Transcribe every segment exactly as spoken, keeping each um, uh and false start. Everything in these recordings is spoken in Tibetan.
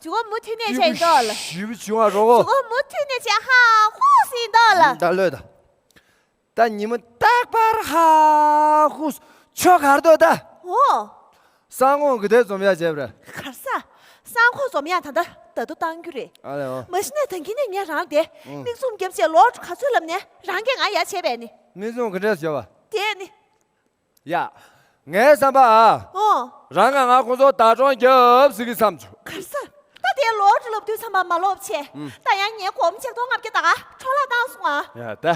ཇུ་གོ་མུ་མཐུད་ནས་བྱས་ཡིན་དོ་ལ། ཞིབ་ཞིབ་བྱུང་བ་རོགས། ཇུ་གོ་མུ་མཐུད་ནས་བྱས་ཧ་ཧུ་ཟིན་དོ་ལ། ད་ལོས་ད། ད་ཉི་མ་རྟག་པར་ཧ་ཧུ་ཆོ་གར་དོ་ད། འོ། སང་དགོང་གི་དེ་འཛོམས་ཡ་བྱས་པ་རེད། གར་ས། སང་དགོང་འཛོམས་ཡ་ད་ད་ད་དུ་བཏང་རྒྱུ་རེད། ཨ་ལེ་འོ། མ་གཞི་ནས་ད་གིན་ནས་ངས་རང་དེ་ཨང་། མིག་བཙུམ་རྒྱབ་བྱས་ལོག་ག་ཚོད་ལབ་ནས་རང་གིས་ང་ཡ་བྱས་པས་ནི། མིག་བཙུམ་ག་འདྲས་བྱས་པ། དེ་ནི། ཡ། ངའི་བསམ་པ་ཨ། ཨོ། རང་ག་ང་ཁོང་ཚོ་ད་གྲོང་རྒྱབ་ཟིག་གི་བསམ་བྱུང་། གར་ས། ད་དེ་ལོག་འགྲོ་ལབ་དུས་ཙམ་པ་མ་ལོབས་ཆེ། ཨུམ། ད་ཡང་ངའི་སྒོར་མོ་ཆིག་སྟོང་ལྔ་བརྒྱ་ད་ག་འཕྲོ་བརླག་བཏང་སོང་ཨ། ཡ་ད།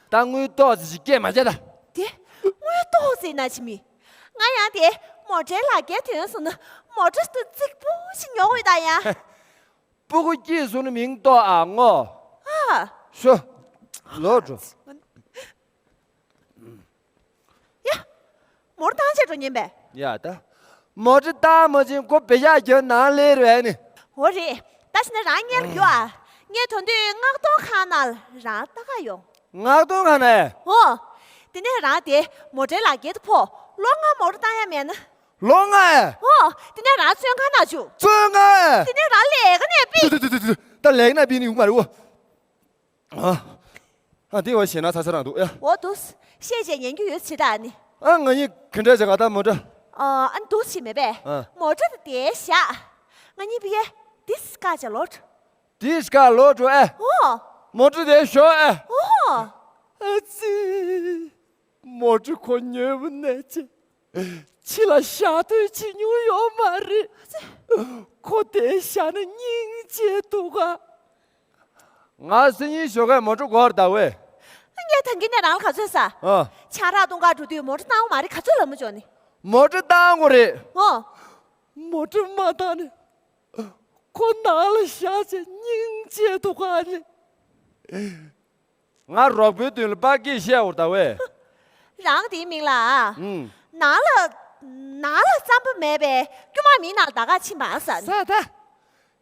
ད་དངུལ་ཏོག་ཙི་ཞིག་སྐྱེལ་མ་བྱེད་ད། དེ། དངུལ་ཏོག་ཙི་ན་ཅི་མི། ང་ཡང་དེ་མོ་ཊའི་ལག་འཁྱེར་ཐོན་སོང་ན་མོ་ཊ་དུ་རྫིག་པོ་ཞིག་ཉོ་དགོས་ད་ཡ། སྤུ་གུ་སྐྱེས་སོང་ན་མིང་ཏོག་ཨ་ངོ་། ཨ། ཤོ། ལོག་འགྲོ། ཡ། མོ་ཊ་བཏང་བྱས་འགྲོ་ཉན་པས། ཡ་ད། མོ་ཊ་བཏང་མ་ཕྱིན་ཁོ་བེ་ཤག་གྱོན་ནང་སླེབས་རེད་ནི། འོ་རེད། ད་ཕྱིན་ན་རང་གཉེར་རྒྱུ་ཨ། ངས་དོན་དུས་མངགས་གཏོང་ཁང་ནང་ལ་རང་ལྟ་ག་ཡོང་། མངགས་གཏོང་ཁང་ནས། འོ། དེ་ནས་རང་དེ་མོ་ཊའི་ལག་འཁྱེར་དུ་ཕོག་ལོ་ལྔ་མོ་ཊ་བཏང་ཡ་མེད་ན། ལོ་ལྔ་ཨེ། འོ། དེ་ནས་རང་བཙོན་ཁང་ནང་བཅུག་བཙོན་ཁང་ཨེ། དེ་ནས་རང་ལས་ཀ་ནས་ཕུད། ད་ལས་ཀ་ནས་ཕུད་ནི་ཡོང་མ་རེད་འོ། ཨ། ཨ་འདི་བ་ཞེད་སྣང་ཚ་ཚ་རང་འདུག་ཡ། འོ་འདུག་བཤད་བྱས་ཉན་རྒྱུ་ཡོད་ཅི་ད་ནི། ཨ་ང་གཉིས་ག་འདྲས་བྱེད་ག་ད་མོ་ཊ། ཨ་ཨ་འདུག་བྱེད་མེད་པས། ཨ། མོ་ཊ་དེ་བཞག་ང་གཉིས་ཕ་གིར་འདི་བཀག་བྱས་ལོག་འགྲོ། འདི་བཀག་ལོག་འགྲོ་ཨེ། འོ། མོ་ཊ་དེ་ཞོག་ཨེ། འོ། ཨ་ཙི། མོ་ཊ་ཁོ་ཉོས་པ་ནས་ཅི། ཕྱི་ལ་བཞག་འདོད་བྱེད་མྱོང་ཡོད་མ་རེད། ཁོ་དེ་བཞག་ན་སྙིང་རྗེ་འདུག་ག་ང་སང་ཉིན་ཞོགས་ཀས་མོ་ཊ་སྒོར་ཟླ་བས། ངས་ད་གིན་ནས་རང་ལ་ག་ཚོད་ཟ། ཨ། ཆང་རག་བཏུང་ག་འགྲོ་དུས་མོ་ཊ་བཏང་བ་མ་རེད་ག་ཚོད་ལབ་མ་བྱུང་ནི། མོ་ཊ་བཏང་དགོས་རེད། ཨོ། མོ་ཊ་མ་བཏང་ནས་ཁོ་ནང་ལ་བཞག་བྱས་སྙིང་རྗེ་འདུག་ག་ནི། ང་རོགས་པོའི་མདུན་ལ་དཔའ་སྐད་བཤད་འོར་ད་བས། རང་དེའི་མིང་ལ། ཨུམ། ནང་ལ། ནང་ལ་རྩམ་པ་མེད་པའི་སྐྱོ་མ་མིའི་ནང་ལ་ད་ག་ཕྱིན་པ་ཟ། ས་ད།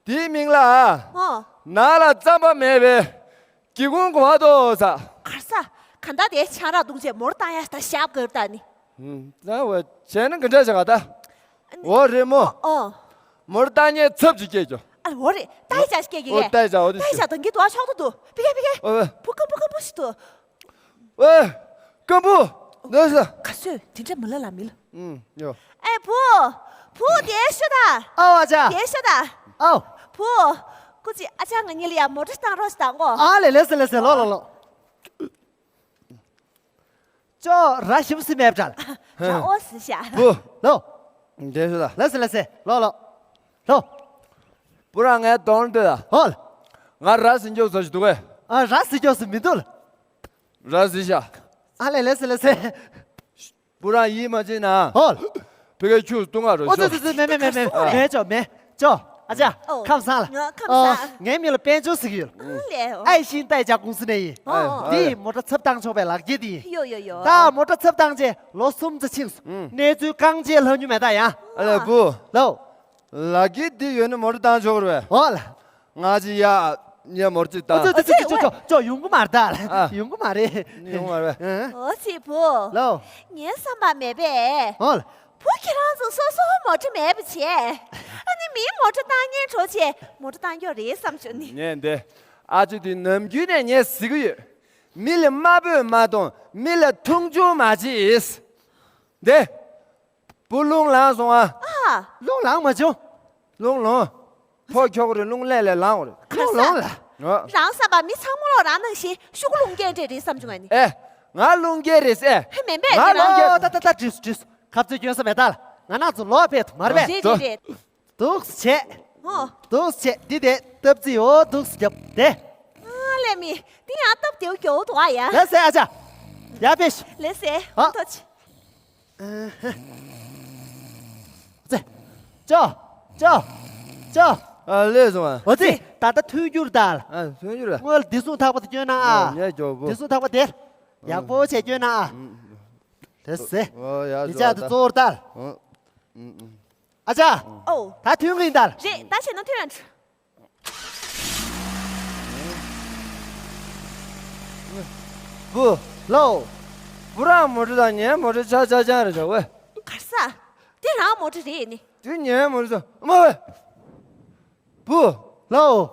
དེའི་མིང་ལ། ཨོ། ནང་ལ་རྩམ་པ་མེད་པའི་སྒེའུ་ཁུང་གོ་བ་དོ་ས། གར་ས། ག་འདྲ་དེ་ཆང་རག་བཏུང་བྱས་མོར་བཏང་ཡ་ད་ཞབས་གར་ད་ནི། ད་བས་བྱས་ན་ག་འདྲ་བྱ་ག་ད། འོ་རེད་མོ། ཨོ། མོར་བཏང་ཉེས་ཚབ་ཅིག་སྐྱེས་ཀྱང་། ཨ་རེ་འོ་རེད་ད་ཡི་ཅག་སྐྱེས་ཀྱི་ཨོ་རེད། ད་ཡི་ཅག་འོ་དེ་ད་ཡི་ཅག་དང་གི་དུ་ཨ་ཤོག་ཏུ་འདུག་པི་ཀེ་པི་ཀེ། ཨོ་བུ་ཀམ་པུ་ཀམ་པུ་ཞིག་འདུག་ཨོ། ཀམ་པུ། ནོས་ས། ག་སོས་དེ་འདྲ་མ་ལ་ལ་མི་ལ། ཨུམ་ཡོ། ཨེ་བུ། བུ་དེ་ཤོད་ད། ཨའོ་ཨ་ཅག་དེ་ཤོད་ད། ཨའོ། བུ། ཀུ་ཅི་ཨ་ཅག་ང་གཉིས་ལ་ཡ་མོ་ཊ་བཏང་རོགས་ཤིག་དང་གོ་ཨ་ལེ་ལེ་སེ་ལེ་སེ་ལོ་ལོ་ལོ། ཅོ་ར་ཞིམ་སི་མེབ་ཅལ། ཅོ་ཨོ་སི་ཤ། བུ། ལོ། འདྲེ་ཤོད་ད། ལེ་སེ་ལེ་སེ་ལོ་ལོ། ལོ། བུ་རང་ངའི་གདོང་ལ་ལྟོས་ད། ཧོལ། ང་ར་སི་འཇོག་ཟ་ཞིག་འདུག་གས། ཨ་ར་སི་འཇོག་སི་མི་འདུག་ལ། ར་སི་ཤ། ཨ་ལེ་ལེ་སེ་ལེ་སེ། བུ་རང་ཡིད་མ་ཆེས་ན། ཧོལ། ཕ་གིའི་ཁྱུ་སྟོང་ང་རོ་ཨོ་ཤོག་ཙི་ཙི་ཙི་མེ་མེ་མེ་མེ་ཨ། མེ་ཅོ་མེ་ཅོ། ཨ་ཅག་ཨོ། ཁམས་བཟང་ལ། ང་ཁམས་ཨོ། བཟང་། ངའི་མིང་ལ་དཔལ་འབྱོར་ཟེར་གྱི་ཡོད། ཨ་ལེ་ཨོ། ཨའི་ཤིང་ཏའི་ཇག་ཀུང་སི་ནས་ཡིན། ཨོ། འདི་ཡིན་མོ་ཊ་ཚབ་བཏང་ཆོག་པའི་ལག་འཁྱེར་འདི་ཡིན། ཡོ་ཡོ་ཡོ། ད་མོ་ཊ་ཚབ་བཏང་རྗེས་ལོ་གསུམ་ཙམ་ཕྱིན་སོང་། ཨུམ། གནས་ཚུལ་རྐང་རྗེས་ལྷག་རྒྱུ་མེད་ད་ཡ། ཨ་ལེ་བུ། ལོ། ལག་འཁྱེར་འདི་ཡོད་ན་མོ་ཊ་བཏང་ཆོག་གི་རེད་པས། ཨོ་ལ། ང་ཅི་ཡ། ངས་མོར་ཅི་ད། ཨོ་ཙི་ཙི་ཙི་ཙི་ཅོ་ཅོ་ཅོ་ཡོང་གི་མ་རེད་ད། ཨ། ཡོང་གི་མ་རེད། ཡོང་གི་མ་རེད། ཨ། ཨོ་ཙི་བུ། ལོ། ངའི་བསམ་པ་མེད་པས། ཨོ་ལ། བུ་ཁྱེད་རང་ཚོ་སོ་སོ་མོ་ཊ་མེད་པ་བྱས། ཨ་ནི་མིའི་མོ་ཊ་བཏང་ཉན་འགྲོ་བྱས་མོ་ཊ་བཏང་རྒྱུ་རེད་བསམ་བྱུང་ནི། ངས་འདི། ཨ་ཅོ་དེ་ནམ་རྒྱུན་ནས་ངས་ཟེར་གི་ཡོད། མི་ལ་དམའ་འབེབས་མ་གཏོང་། མི་ལ་མཐོང་ཆུང་མ་བྱེད། འདི། བུ་རླུང་ལངས་སོང་ཨ། ཨ། རླུང་ལངས་མ་བྱུང་། རླུང་ལངས། ཕོ་ཁྱོག་རེ་རླུང་ལས་ལས་ལངས་རེད། རླུང་ལངས་ལ། ཨ། རང་བསམ་པ་མི་ཚང་མ་ལོག་རང་ནང་བཞིན་ཤུགས་རླུང་རྒྱས་འདྲེ་རེད་བསམ་བྱུང་ཨ་ནི། ཨེ། ང་རླུང་རྒྱས་རེད་ཟེ། ཧེ་མེན་པས་ང་རླུང་རྒྱས། ཨོ་ད་ད་ད་བྲིས་སོ་བྲིས་སོ། ཁ་རྩོད་སྐྱོན་ས་མེད་ད་ལ། ང་རང་ཚོ་ལོག་ཕེབས་ཐུབ་མ་རེད་པས། རེད་རེད་རེད། འདུག་སེ་བྱས། ཨོ། འདུག་སེ་བྱས་འདི་དེ་སྟབས་རྩིས་ཡོད་འདུག་སེ་རྒྱབ་དེ། ཨ་ལས་མི་འདི་ཡང་སྟབས་བདེ་བོ་རྒྱོབ་འདུག་ཨ་ཡ། ལགས་སེ་ཨ་ཅག་ཡ་པེ་ཤི། ལགས་སེ་ཨ། ཨོ་ཐོ་ཆི། ཙེ། ཅོ། ཅོ། ཅོ། ཨ་ལས་སོང་ཨ། འོ་ཙི་ད་ལྟ་ཐུག་རྒྱུར་ད། ཨ་ཐུག་རྒྱུར་ད། སྔོན་ལ་བདེ་སྲུང་ཐག་པ་དེ་སྐྱོན་ན་ཨ། ཨ་ཉལ་འཇོག་བུ། བདེ་སྲུང་ཐག་པ་དེ། ཡག་པོ་བྱས་སྐྱོན་ན་ཨ། ཨ། ལགས་སེ། ཨོ་ཡ་མི་ཅག་ཏུ་གཙོ་བོར་ལྟ། ཨ་ཅག་ཨོ། ད་ཐུན་གིན་ལྟ། རེད་ད་བྱས་ན་ཐུན། བུ། ལོ། བུ་རང་མོ་ཊ་དང་ངའི་མོ་ཊ་ཆ་ཆ་ཆ་རེད་བྱ་བས། གར་ས། དེ་རང་མོ་ཊ་རེད་ནི། དེ་ངའི་མོ་ཊ་ས་མ་བས། བུ། ལའོ།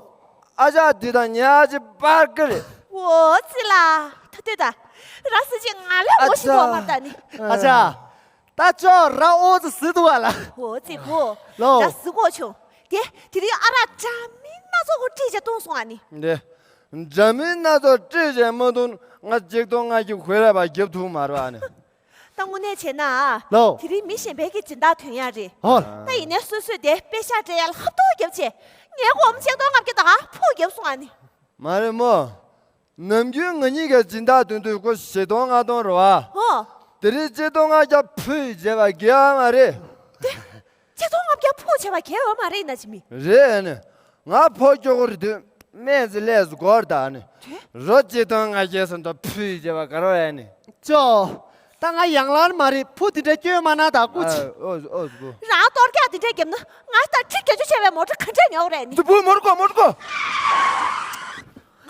ཨ་ཅག་འདི་དང་ཉེ་ཨ་ཅེ་པར་ཀི་རེད། འོ་ཙི་ལ། ད་ལྟོས་ད། ར་སི་ཅི་ང་ལ་ངོ་ཤེས་གོ་མ་ད་ནི། ཨ་ཅག་ད་ཅོག་ར་ཨོ་ཙི་ཟི་འདུག་བ་ལ། འོ་ཙི་བུ། ལའོ། ད་ཟི་གོ་བྱུང་། དེ་དེ་རིང་ཨ་རག་འདྲ་མིན་སྣ་ཚོགས་ཁོ་བཀྲིས་བྱས་བཏུང་སོང་ཨ་ནི། འདི། འདྲ་མིན་སྣ་ཚོགས་བཀྲིས་བྱས་མ་བཏུང་ང་གཅིག་སྟོང་ལྔ་བརྒྱ་གོས་ར་བ་རྒྱབ་ཐུབ་མ་རེད་ཨ་ནི། ད་དངོས་གནས་བྱས་ན། ལའོ། དེ་རིང་མི་གཞན་པའི་གི་སྦྱིན་བདག་དོན་ཡག་རེད། ཧོ། ད་ཡིན་ནའི་སོ་སོས་དེ་པེ་ཤག་སྤྲད་ཡག་ལ་ཧབ་ཐོབ་རྒྱབ་བྱས། ངའི་སྒོར་མོ་གཅིག་སྟོང་ལྔ་བརྒྱ་དང་ཕུག་རྒྱབ་སོང་ཨ་ནི། མ་རེད་མོ། ནམ་རྒྱུན་ང་གཉིས་ཀྱི་སྦྱིན་བདག་དོན་དུ་སྒོར་བཞི་སྟོང་ལྔ་སྟོང་རེད་བ། ཧོ། དེ་རིང་གཅིག་སྟོང་ལྔ་བརྒྱ་ཕུལ་བྱས་པ་དགེ་བ་མ་རེད། དེ། གཅིག་སྟོང་ལྔ་བརྒྱ་ཕུལ་བྱས་པ་དགེ་བ་མ་རེད་ན་ཅི་མི། རེད་ཨ་ནི། ང་ཕོ་སྐྱོ་གོ་རེད་དུས་སྨན་རྩིས་ལས་སུ་སྒོར་ད་ཨ་ནི། དེ། རོ་གཅིག་སྟོང་ལྔ་བརྒྱ་སུ་འདྲ་ཕུལ་བྱས་པ་དགའ་རོགས་ཨ་ནི། ཅོ། ད་ང་ཡང་ལར་མ་རེད་ཕུ་དེ་འདྲ་སྐྱོན་མ་ན་ད་སྐུ་ཅི། ཨོ་ཨོ་སྐུ། རང་གཏོར་རྒྱག་དེ་འདྲ་བརྒྱབ་ན་ང་ད་ཁྲི་བརྒྱད་ཅུ་བྱས་པའི་མོ་ཊ་ག་འདྲས་ཉོ་གི་རེད་ནི། འདི་བུ་མོར་གོ་མོར་གོ།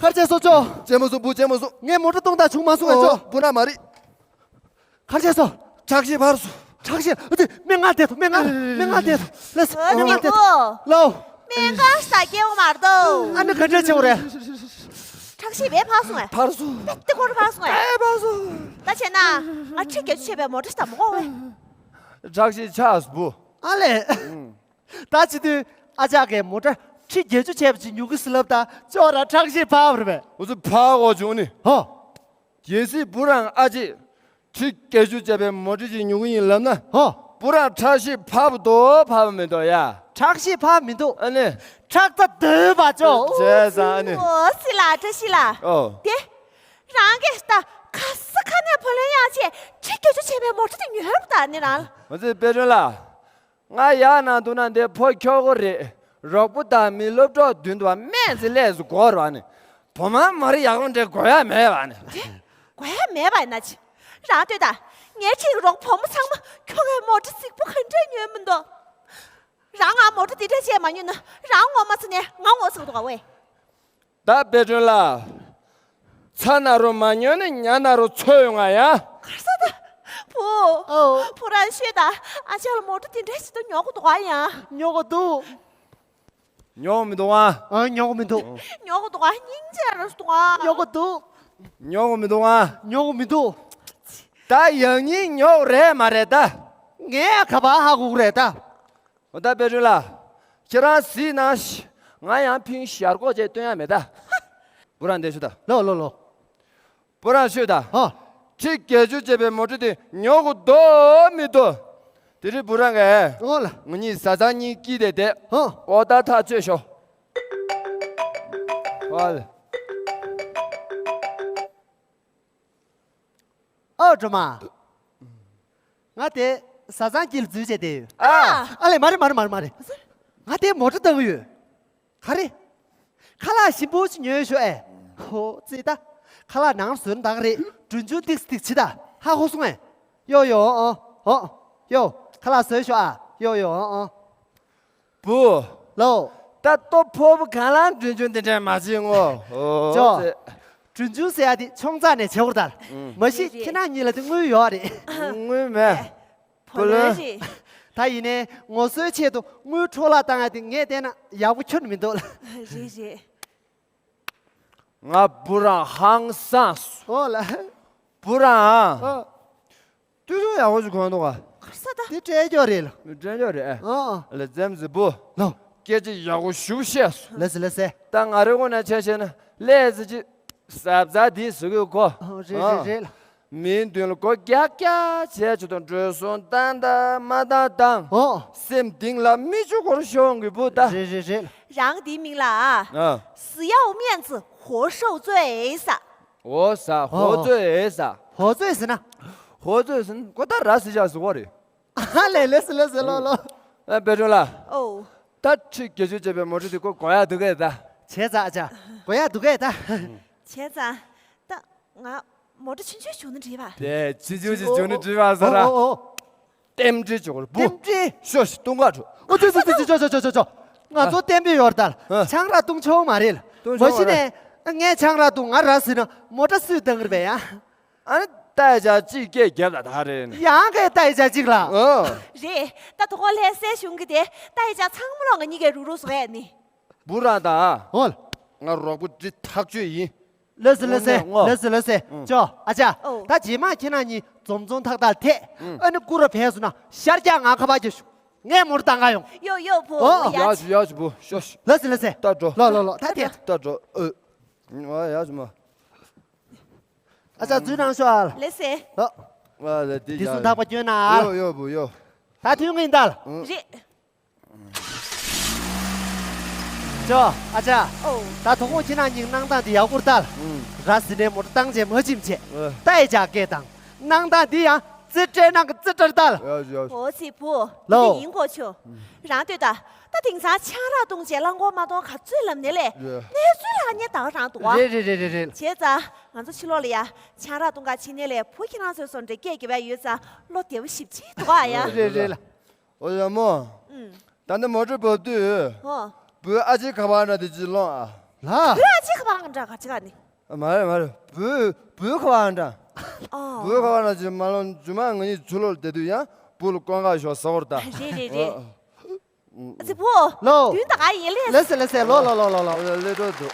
ཁར་ཆེ་སོ་ཅོ། ཅེ་མོ་སོ་བུ་ཅེ་མོ་སོ། ངས་མོ་ཊ་གཏོང་ད་བྱུང་མ་སོང་ངས་ཅོ། ཨོ་བུ་ན་མ་རེད། ཁར་ཆེ་སོ། ཁྲག་ཤེད་འཕར་སོང་། ཁྲག་ཤེད་ཨ་ཙི་སྨན་ཁང་བསྡད་ཐོ་སྨན་ཁང་སྨན་ཁང་བསྡད་ཐོ་ལས། ཨ་ནི་ཨ་ནི་ཨ་ནི། ལོ། སྨན་ཁང་ས་སྐྱེ་བོ་མར་དོ། ཨ་ནི་ག་འདྲས་ཆེ་བོ་རེད། ཁྲག་ཤེད་བས་འཕར་སོང་ངས། འཕར་སོང་། དེ་སྐོར་འཕར་སོང་ངས། ཨེ་འཕར་སོང་། ད་བྱས་ན་ང་ཁྲི་བརྒྱད་ཅུ་བྱས་པའི་མོ་ཊ་ཞིག་དང་མོ་ཀོ་བས། ཁྲག་ཤེད་ཆག་སོ་བུ། ཨ་ལས། ད་བྱེད་དུས་ཨ་ཅག་གིས་མོ་ཊ་ཁྲི་བརྒྱད་ཅུ་བྱས་པ་ཅིག་ཉོ་གི་ཟེར་ལབ་ད་ཅོག་ར་ཁྲག་ཤེད་འཕར་བ་རེད་པས། འུ་ཚོ་འཕར་དགོས་བྱུང་ནི། ཧོ། གལ་སྲིད་བུ་རང་ཨ་ཅེ་ཁྲི་བརྒྱད་ཅུ་བྱས་པའི་མོ་ཊ་ཅིག་ཉོ་གི་ཡིན་ལབ་ན། ཧོ། བུ་རང་ཁྲག་ཤེད་འཕར་བ་འདུག་འཕར་བ་མི་འདུག་ཡ། ཁྲག་ཤེད་འཕར་མི་འདུག་ཨ་ནི། ཁྲག་རྩ་རྡོལ་བ་ཅོག་བྱས་ཙང་ཨ་ནི། ཨོ་སི་ལ་བཀྲ་ཤིས་ལ། ཨོ། དེ། རང་གིས་ད་ག་ས་ག་ནས་བུ་ལོན་གཡར་བྱས་ཁྲི་བརྒྱད་ཅུ་བྱས་པའི་མོ་ཊ་དེ་ཉོས་པ་ད་ནི་རང་། མ་ཚད་དཔལ་སྒྲོན་ལགས། ང་ཡག་ན་འདུག་ན་འདི་ཕོ་ཁྱོ་གོ་རེད། རོགས་པོ་དང་མི་སློབ་གྲོགས་མདུན་དུ་བ་སྨན་རྩིས་ལས་སུ་གོ་ར་ནི། དོ་མ་མ་རེད་ཡག་པོ་འདྲ་དགོས་ཡ་མེད་བ་ནི། དེ་དགོས་ཡ་མེད་པ་ཡིན་ན་ཅི། རང་ལྟོས་ད། ངའི་ཁྲིད་རོགས་བུ་མོ་ཚང་མ་ཁྱོ་གའི་མོ་ཊ་གཟིགས་པོ་ག་འདྲས་ཉོས་མི་འདུག་རང་ང་མོ་ཊ་འདི་འདྲས་བྱས་མ་ཉོས་ན་རང་ངོ་མ་ཚ་ནས་ང་ངོ་ཚ་གི་འདུག་ག་ཝེ། ད་དཔལ་སྒྲོན་ལགས། ཚ་ན་རུ་མ་ཉོ་ནི་ཉ་ན་རུ་ཚོ་ཡོང་ང་ཡ། གར་ས་ད། བུ། ཨོ། བུ་རང་ཤོད་ད། ཨ་ཅག་ལ་མོ་ཊ་དེ་འདྲ་ཞིག་ཏུ་ཉོ་གི་འདུག་ག་ཡ། ཉོ་གི་འདུག་ཉོ་གི་མི་འདུག་ཨ། ཨ་ཉོ་གི་མི་འདུག་ཉོ་གི་འདུག་ག་སྙིང་རྗེ་རུ་འདུག་ག་ཉོ་གི་འདུག་ཉོ་གི་མི་འདུག་ཨ། ཉོ་གི་མི་འདུག་ད་ཡང་སྙིང་ཉོ་གི་རེད་མ་རེད་ད། ངས་ག་པར་ཧ་གོ་གི་རེད་ད། འོ་ད་དཔལ་སྒྲོན་ལགས། ཁྱེད་རང་གཟིགས་གནང་ཞིག་ང་ཡང་ཕིང་ཞར་ཀོག་ཅེས་སྟོན་ཡ་མེད་ད། བུ་རང་འདས་ཤོད་ད། ལོ་ལོ་ལོ། བུ་རང་ཤོད་ད། ཧ། ཁྲི་བརྒྱད་ཅུ་བྱས་པའི་མོ་ཊ་དེ་ཉོ་དགོས་འདུག་མི་འདུག་དེ་རིང་བུ་རང་གིས། ཨོ་ལ། ང་གཉིས་བཟའ་ཚང་གཉིས་ཀྱིས་དེ་དེ། ཧ། ཨོ་ད་ཐག་ཆོད་ཤོག་ཨོ་ལ། ཨོ་སྒྲོལ་མ། ང་དེ་བཟའ་ཚང་དཀྱིལ་འཛུལ་བྱས་བསྡད་ཡོད། ཨ། ཨ་ལས་མ་རེད་མ་རེད་མ་རེད་མ་རེད། ང་དེ་མོ་ཊ་བཏང་གི་ཡོད། ག་རེ། ཁ་ལག་ཞིམ་པོ་ཞིག་ཉོས་ཤོག་ཨེ། ཧོ་ཙི་ད། ཁ་ལག་ནང་བཟོས་ན་ད་ག་རེད་གྲོན་ཆུང་ཏིག་ཙི་ཏིག་ཙི་ད་ཧ་གོ་སོང་ཨེ། ཡོ་ཡོ་ཨོ་ཨོ། ཡོ། ཁ་ལག་བཟོས་ཤོག་ཨ། ཡོ་ཡོ་ཨོ་ཨོ། བུ། ལོ། ད་ལྟོ་ཕོ་བུ་གང་ལ་གྲོན་ཆུང་དེ་འདྲ་མ་བྱེད་ངོ་། ཨོ། ཅོ། ཙི། གྲོན་ཆུང་ཟེར་ཡ་དེ་ཆུང་ཙག་ནས་བྱེད་དགོས་ད། ཨང་། མ་གཞི་རེད་རེད། ཁྱེད་རང་གཉིས་ལ་དེ་དངུལ་ཡོད་རེད། དངུལ་མེད། བུ་ལོན། རེད། ད་ཡིན་ནའི་ངོ་སོའི་ཆེད་དུ་དངུལ་འཕྲོ་བརླག་བཏང་ཡ་དེ་ངས་བལྟས་ན་ཡག་པོ་ཁྱོན་མི་འདུག་ལ། རེད་རེད། ང་བུ་རང་ཧང་སངས་སོང་། ཨོ་ལ། བུ་རང་། ཨོ། ཏུ་ཏུ་ཡག་པོ་ཞིག་གོན་འདུག་ག་གར་ས་ད། དེ་སྤྲད་རྒྱུ་རེད་ལ། སྤྲད་རྒྱུ་རེད། ཨོ་ཨོ། ལ་འཛེམ་ཟི་བུ། ལོ། སྐད་ཆ་ཡག་པོ་ཞུ་བཤད་སོང་། ལ་སི་ལ་སི། ད་ང་རེ་ངོ་ན་ཆ་བཤད་ན་ལས་ཟི་ཅི། ཟབ་ཟ་དེ་ཟི་གོ་གོ། ཨོ་རེད་རེད་རེད་ལ། མིའི་མདུན་ལ་མགོ་རྒྱག་རྒྱག་བྱས་ཆུ་དང་འགྲོ་སོང་བཏང་དང་མ་བཏང་དང་། ཨོ། སེམས་གཏིང་ལ་མི་ཆུ་འཁོར་ཤོང་གི་བུ་ད། རེད་རེད་རེད། རང་དེའི་མིང་ལ། ཨ། 死要面子活受罪 ཟེར། འོ་ཟ། ཧོ་ཙོས་ཟ། ཧོ་ཙོས་ཟེར་ན། ཧོ་ཙོས་ཟེར་ན་ཀོ་ད་ར་སི་ཞག་ཟི་གོ་རེད། ཨ་ལེ་ལེ་སི་ལེ་སི་ལོ་ལོ། ཨ་པེ་ཏྲོ་ལ། ཨོ། ད་ཁྲི་བརྒྱད་ཅུ་བྱས་པའི་མོ་ཊ་དེ་ཁོ་གོ་ཡ་འདུག་གས་ད། བྱས་ཙང་ཨ་ཅག་གོ་ཡ་འདུག་གས་ད། བྱས་ཙང་། ད་ང་མོ་ཊ་ཆུང་ཆུང་བྱུང་ན་འགྲིག་པ། དེ་ཆུང་ཆུང་ཞིག་བྱུང་ན་འགྲིག་པ་ཟེར་ར། ཨོ་ཨོ་ཨོ། རྟེན་འབྲེལ་བྱེད་དགོས་རེད་བུ། རྟེན་འབྲེལ། ཤོ་ཞིག་བཏུང་ག་འགྲོ། ཨོ་ཙི་ཙི་ཙི་ཙི་ཅོ་ཅོ་ཅོ་ཅོ་ཅོ། ང་ཚོ་བརྟན་པོ་ཡོད་རེད་ད། ཨ། ཆང་རག་བཏུང་ཆོག་མ་རེད། བཏུང་ཆོག་མ་རེད། མ་གཞི་ནས་ངས་ཆང་རག་བཏུང་ང་ར་ཟིན་ན་མོ་ཊ་སུས་བཏང་གི་རེད་པས་ཡ། ཨ་ནི་ཏའི་ཅག་གཅིག་སྐད་རྒྱབ་ལ་ད་རེད་ནི། ཡང་གའི་ཏའི་ཅག་གཅིག་ལ། ཨོ། རེད། ད་དོ་གོ་ལྷ་སའི་གཞུང་གི་དེ་ཏའི་ཅག་ཚང་མ་ལོ་ང་གཉིས་ཀའི་རུག་རུག་བཟོ་ཡ་ནི། བུ་རང་དང་། ཨོ། ང་རོགས་པོ་འདི་ཐག་ཆོད་ཡིན། ལགས་སེ་ལགས་སེ། ཨོ། ལགས་སེ་ལགས་སེ། ཨོ། ཅོ་ཨ་ཅག་ཨོ། ད་རྗེས་མ་ཁྱེད་རང་གཉིས་འཛོམས་འཛོམས་ཐག་ཐག་ཐད། ཨོ། ཨ་ནི་ཀུ་ར་བས་སོང་ན་ཤར་རྒྱག་ང་ཁ་པར་རྒྱག་ཤོག་ངས་མོར་བཏང་ག་ཡོང་། ཡོ་ཡོ་བུ། ཨོ། ཡ་ཡ་ཆུ་ཡ་ཆུ་བུ་ཤོ་ཤོ། ལགས་སེ་ལགས་སེ། ལྟ་འགྲོ། ལོ་ལོ་ལོ། ད་ཐད། ལྟ་འགྲོ། ཨོ། ང་ཡ་ཆུ་མ། ཨ་ཅག་འཛུལ་གནང་ཤོག་ཨ། ལགས་སེ། ལོ། ཨ་ལ་དེ་དེ་གསུང་ཐག་པ་སྐྱོན་ན་ཨ། ཡོ་ཡོ་བུ་ཡོ། ད་ཐུན་གིན་ད་ལ། ཨོ། རེད། ཅོ་ཨ་ཅག་ཨོ། ད་དོ་དགོང་ཁྱེད་རང་གཉིས་གནང་སྟངས་འདི་ཡག་པོར་ལྟ་ལ། ཨུམ། ར་ཟི་ནས་མོ་ཊ་བཏང་རྗེས་མ་ཕྱིན་བྱས། ཨེ། ལྟ་ཡི་ཅག་སྐད་དང་། གནང་སྟངས་འདི་ཡང་རྩེ་སྤྲད་གནང་གི་རྩེ་སྤྲད་ལྟ་ལ། ཡ་ཡ། འོ་ཙི་བུ། ལོ། འདི་ཡིན་གོ་ཆོ། རང་ལྟོས་ད། ད་དེང་སང་ཆང་རག་བཏུང་བྱས་རླངས་འཁོར་མ་གཏོང་ག་ཚོད་ལམ་ནས་ལས། ཡ། གནས་ཚུལ་ལ་ཉེ་ད་རང་འདུག་ཨ། རེད་རེད་རེད་རེད་རེད། བྱས་ཙང་ང་ཚོ་ཕྱི་ལོགས་ལ་ཡ་ཆང་རག་བཏུང་ག་ཕྱིན་ནས་ལས་བུ་ཁྱེད་རང་ཚོའི་སོ་འདྲེ་སྐད་རྒྱབ་ཡ་ཡོད་ཙང་བློ་བདེ་བོ་ཞིབ་ཅིག་འདུག་ཨ་ཡ། རེད་རེད་ལ། ཨོ་ཡ་མོ། ཨུམ། ད་ནི་མོ་ཊ་བབས་དུས། ཧོ། བུ་ཨ་ཅེ་ཁ་པར་འདྲ་དེ་ཅིག་སློང་ཨ། ལ། བུ་ཨ་ཅེ་ཁ་པར་འདྲ་ག་ཅི་ག་ནི། མ་རེད་མ་རེད། བུ་བུ་ཁ་པར་འདྲ། ཨོ། བུ་ཁ་པར་འདྲ་ཅིག་མ་སློང་རྒྱུ་མ་ང་གཉིས་ཆུ་ལོག་བསྡད་དུས་ཡང་བུ་ལ་བཀོན་ཁ་ཞོག་ཟ་བར་ད། རེད་རེད་རེད། ཨ་ཙི་བུ། ལོ། དུས་ད་ག་ཡིན་ལེ། ལེ་སེ་ལེ་སེ། ལོ་ལོ་ལོ་ལོ་ལོ། ཨོ་ཡ་ལེ་འགྲོ་འདུག